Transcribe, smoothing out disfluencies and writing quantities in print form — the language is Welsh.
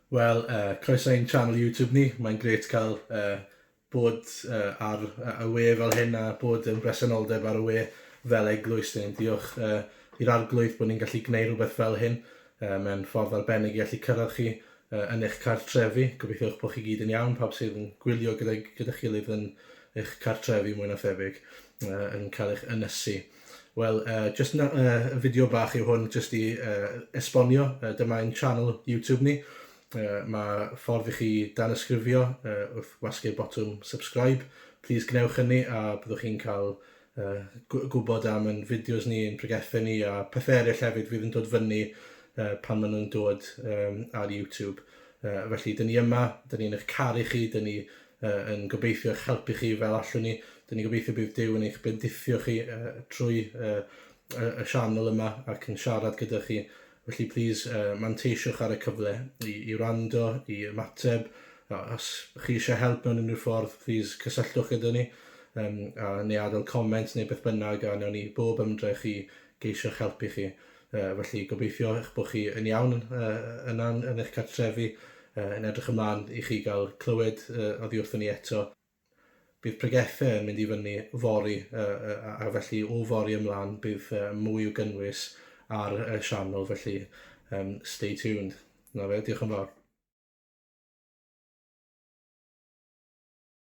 Wel, croeso i'n channel YouTube ni. Mae'n grêt cael bod ar y we fel hyn a bod yn bresenoldeb ar y we fel eglwys. Dyn ni'n diolch i'r Arglwydd bod ni'n gallu gwneud rhywbeth fel hyn. Mae'n ffordd arbennig i allu cyrraedd chi yn eich cartrefi. Gobeithio eich bod chi gyd yn iawn, pawb sydd yn gwylio gyda'ch gilydd yn eich cartrefi mwy na thebyg, yn cael eich ynysu. Wel, jyst na, fideo bach yw hwn jyst i esbonio. Dyma ein channel YouTube ni. Mae ffordd i chi danysgrifio wrth wasgu'r botwm subscribe. Please gwnewch hynny a byddwch chi'n cael gwybod am ein fideos ni, ein pregethau ni a pethau eraill hefyd fydd yn dod fyny pan maen nhw'n dod ar YouTube. Felly, dyn ni yma, dyn ni'n eich caru chi, dyn ni yn gobeithio eich helpu chi fel allwn ni. Dyn ni'n gobeithio bydd Duw yn eich bendithio chi trwy y sianel yma ac yn siarad gyda chi. Felly, please, manteisiwch ar y cyfle i wrando, i ymateb. Os chi eisiau help mewn unrhyw ffordd, please cysylltwch gyda ni a neu adael comment neu beth bynnag a wnawn ni bob ymdrech i geisio'ch helpu chi. Felly gobeithio eich bod chi yn iawn yna yn eich cartrefi, yn edrych ymlaen i chi gael clywed oddi wrthon ni eto. Bydd pregethau yn mynd i fyny fory, a felly o fory ymlaen bydd mwy o gynnwys ar y sianel, felly stay tuned. 'Na fe, diolch yn fawr.